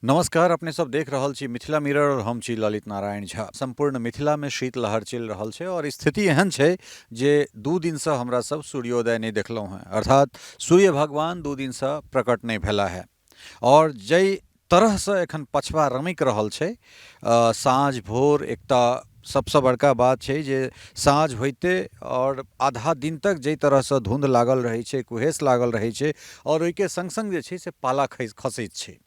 नमस्कार, अपने सब देख रहल छी मिथिला मिरर और हम छी ललित नारायण झा। सम्पूर्ण मिथिला में शीत लहर चलि रहल छै और स्थिति एहन छै जे 2 दिन से हमरा सब सूर्योदय नहीं देखलहुँ हैं, अर्थात सूर्य भगवान 2 दिन से प्रकट नहीं भेला है। और जै तरह से एखन पछवा रमकि रहल छै, साँझ भोर एकटा सबसँ बड़का बात छै जे साँझ होइते और आधा दिन तक जाहि तरहसँ धुंध लागल रहै छै, कुहेस लागल रहै छै और ओहिके सङ्ग सङ्ग जे छै से पाला खसैत छै।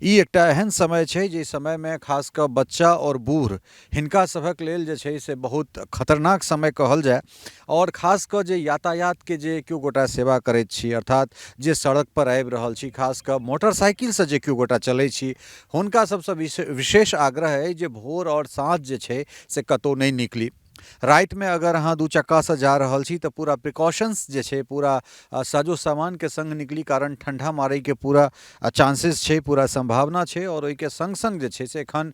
ई एकटा एहन समय छै जाहि समयमे खास कऽ बच्चा और बूढ़ हिनका सभक लेल जे छै से बहुत खतरनाक समय कहल जाय। और खास कऽ जे यातायातके जे केओ गोटा सेवा करैत छी, अर्थात जे सड़क पर आबि रहल छी, खास कऽ मोटरसाइकिलसँ जे केओ गोटा चलै छी, हुनका सबसँ विशेष आग्रह अइ जे भोर आओर साँझ जे छै से कतहु नहि निकली। रातिमे अगर अहाँ 2 चक्कासँ जा रहल छी तऽ पूरा प्रिकॉशंस जे छै पूरा साजो सामानके सङ्ग निकली, कारण ठण्डा मारैके पूरा चांसेस छै, पूरा सम्भावना छै। आओर ओहिके सङ्ग सङ्ग जे छै से एखन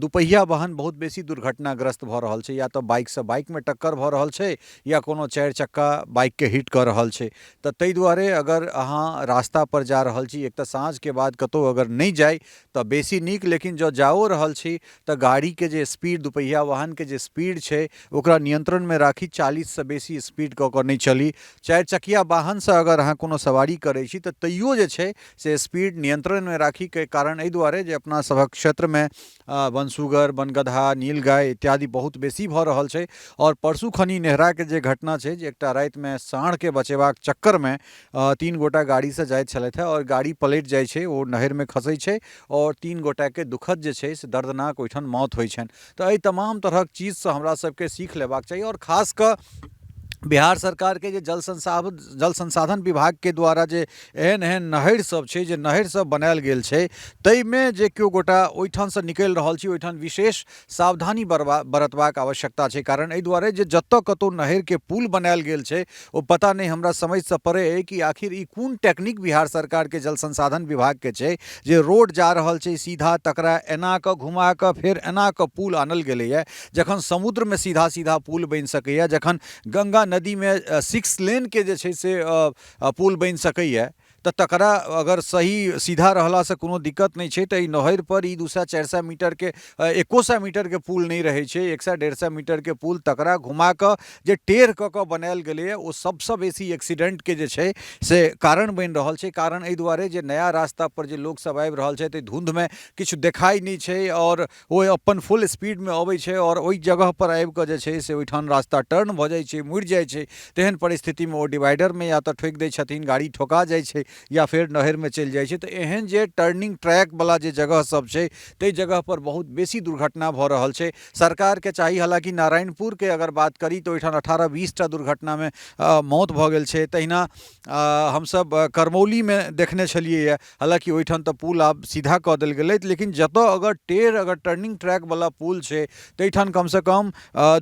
दुपहिया वाहन बहुत बेसी दुर्घटनाग्रस्त भऽ रहल छै, या तऽ बाइकसँ बाइकमे टक्कर भऽ रहल छै या कोनो 4 चक्का बाइकके हिट कऽ रहल छै। तऽ ताहि दुआरे अगर अहाँ रास्तापर जा रहल छी, एक तऽ साँझके बाद कतहु अगर नहि जाइ तऽ बेसी नीक, लेकिन जँ जाओ रहल छी तऽ गाड़ीके जे स्पीड, दुपहिया वाहनके जे स्पीड छै ओकरा नियन्त्रणमे राखी, 40सँ बेसी स्पीड कऽ कऽ नहि चली। 4 चकिया वाहनसँ अगर अहाँ कोनो सवारी करै छी तऽ तैयो जे छै से स्पीड नियन्त्रणमे राखीके, कारण एहि दुआरे जे अपना सभक क्षेत्रमे बनसुगर, बनगदहा, नीलगाय इत्यादि बहुत बेसी भऽ रहल छै। आओर परसू खनी नेहराके जे घटना छै जे एकटा रातिमे साँढ़के बचेबाक चक्करमे 3 गोटा गाड़ीसँ जाइत छलथि हेँ और गाड़ी पलटि जाइ छै, ओ नहरिमे खसै छै और 3 गोटाके दुखद जे छै से दर्दनाक ओहिठाम मौत होइ छनि। तऽ एहि तमाम तरहक चीजसँ हमरा सबके सीख लेबाक चाही। आओर खास कऽ बिहार सरकारके जे जल संसाधन विभागके द्वारा जे एहन एहन नहरि सब छै, जे नहरि सब बनायल गेल छै, ताहिमे जे केओ गोटा ओहिठामसँ निकलि रहल छी ओहिठाम विशेष सावधानी बरतबाक आवश्यकता छै। कारण एहि दुआरे जे जतऽ कतहु नहरिके पुल बनायल गेल छै ओ पता नहि हमरा समझसँ परे अइ कि आखिर ई कोन टेक्निक बिहार सरकारके जल संसाधन विभागके छै जे रोड जा रहल छै सीधा तकरा एना कऽ घुमा कऽ फेर एना कऽ पुल आनल गेलैए। जखन समुद्रमे सीधा सीधा पुल बनि सकैए, जखन गङ्गा नदीमे 6 लेनके जे छै से पुल बनि सकैए, तऽ तकरा अगर सही सीधा रहलासँ कोनो दिक्कत नहि छै। तऽ ई नहरिपर ई 200 400 मीटरके 100 मीटरके पुल नहि रहै छै, 100 150 मीटरके पुल तकरा घुमाकऽ जे टेढ़ कऽ कऽ बनायल गेलैए ओ सबसँ बेसी एक्सीडेंटके जे छै से कारण बनि रहल छै। कारण एहि दुआरे जे नया रास्तापर जे लोकसब आबि रहल छथि एहि धुन्धमे किछु देखाइ नहि छै आओर ओ अपन फुल स्पीडमे अबै छै आओर ओहि जगहपर आबिकऽ जे छै से ओहिठाम रास्ता टर्न भऽ जाइ छै, मुड़ि जाइ छै। तेहन परिस्थितिमे ओ डिवाइडरमे या तऽ ठोकि दै छथिन, गाड़ी ठोका जाइ छै या फेर नहरिमे चलि जाइ छै। तऽ एहन जे टर्निंग ट्रैकवला जे जगह सब छै ताहि जगहपर बहुत बेसी दुर्घटना भऽ रहल छै। सरकारके चाही, हालाँकि नारायणपुरके अगर बात करी तऽ ओहिठाम 18-20 टा दुर्घटनामे मौत भऽ गेल छै। तहिना हमसब करमौलीमे देखने छलियैए, हालाँकि ओहिठाम तऽ पुल आब सीधा कऽ देल गेलै, लेकिन जतऽ अगर टेढ़ अगर टर्निंग ट्रैकवला पुल छै ताहिठाम कमसँ कम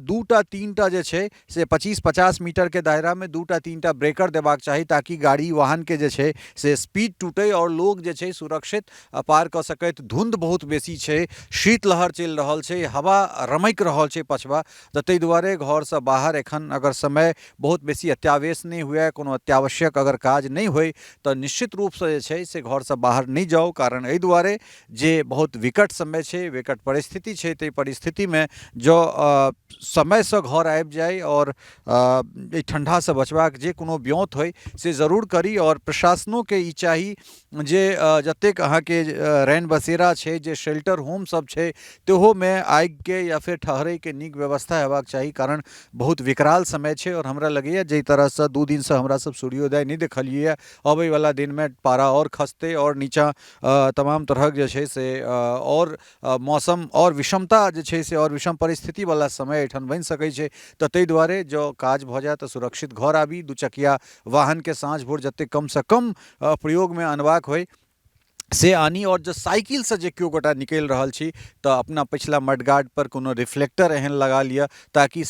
2टा 3टा जे छै से 25-50 मीटरके दायरामे 2टा 3टा ब्रेकर देबाक चाही ताकि गाड़ी वाहनके जे छै से स्पीड टूटै आओर लोक जे छै सुरक्षित पार कऽ सकथि। धुन्ध बहुत बेसी छै, शीतलहर चलि रहल छै, हवा रमकि रहल छै पछबा, तऽ ताहि दुआरे घरसँ बाहर एखन अगर समय बहुत बेसी अत्यावेश नहि हुए, कोनो अत्यावश्यक अगर काज नहि होइ तऽ निश्चित रूपसँ जे छै से घरसँ बाहर नहि जाउ। कारण एहि दुआरे जे बहुत विकट समय छै, विकट परिस्थिति छै, ताहि परिस्थितिमे जँ समयसँ घर आबि जाइ आओर एहि ठण्डासँ बचबाक जे कोनो ब्योँत होइ से जरूर करी। आओर प्रशासनोके ई चाही जे जतेक अहाँके रैन बसेरा छै, जे शेल्टर होम सब छै, ताहूमे आगिके या फेर ठहरैके नीक व्यवस्था हेबाक चाही। कारण बहुत विकराल समय छै आओर हमरा लगैए जाहि तरहसँ 2 दिनसँ हमरा सब सूर्योदय नहि देखलियैए, अबैवला दिनमे पारा आओर खसतै आओर नीचाँ तमाम तरहक जे छै से आओर मौसम आओर विषमता जे छै से आओर विषम परिस्थितिवला समय एहिठाम बनि सकै छै। तऽ ताहि दुआरे जँ काज भऽ जाय तऽ सुरक्षित घर आबी। दुचकिया वाहनके साँझ भोर जतेक कमसँ कम प्रयोगमे अनबाक होइ से आनी। आओर जँ साइकिलसँ जे केओ गोटा निकलि रहल छी तऽ अपना पछिला मडगार्डपर कोनो रिफ्लेक्टर एहन लगा लिअ ताकि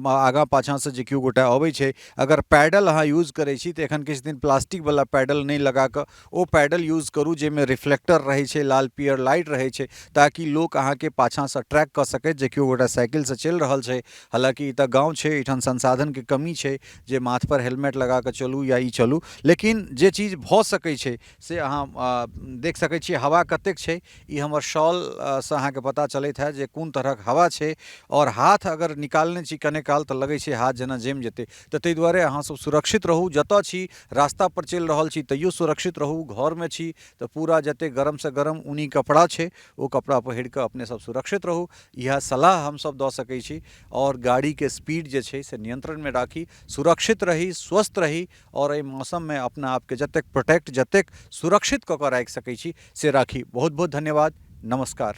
आगाँ पाछाँसँ जे केओ गोटा अबै छै, अगर पैडल अहाँ यूज करै छी तऽ एखन किछु दिन प्लास्टिकवला पैडल नहि लगा कऽ ओ पैडल यूज करू जाहिमे रिफ्लेक्टर रहै छै, लाल पीयर लाइट रहै छै, ताकि लोक अहाँके पाछाँसँ ट्रैक कऽ सकै जे केओ गोटा साइकिलसँ चलि रहल छै। हालाँकि ई तऽ गाँव छै, एहिठाम संसाधनके कमी छै जे माथपर हेलमेट लगा कऽ चलू या ई चलू, लेकिन जे चीज भऽ सकै छै से अहाँ देख देख सकै छियै हवा कतेक छै। ई हमर शॉलसँ अहाँके पता चलैत हैत जे कोन तरहक हवा छै। आओर हाथ अगर निकालने छी कने काल तऽ लगै छै हाथ जेना जमि जेतै। तऽ ताहि दुआरे अहाँसभ सुरक्षित रहू, जतऽ छी, रास्ता पर चलि रहल छी तैयो सुरक्षित रहू, घरमे छी तऽ पूरा जतेक गरमसँ गरम ऊनी कपड़ा छै ओ कपड़ा पहिर कऽ अपने सब सुरक्षित रहू, इएह सलाह हमसब दऽ सकै छी। आओर गाड़ीके स्पीड जे छै से नियन्त्रणमे राखी, सुरक्षित रही, स्वस्थ रही आओर एहि मौसममे अपना आपके जतेक प्रोटेक्ट, जतेक सुरक्षित कऽ कऽ राखि सकै छी से राखी। बहुत बहुत धन्यवाद, नमस्कार।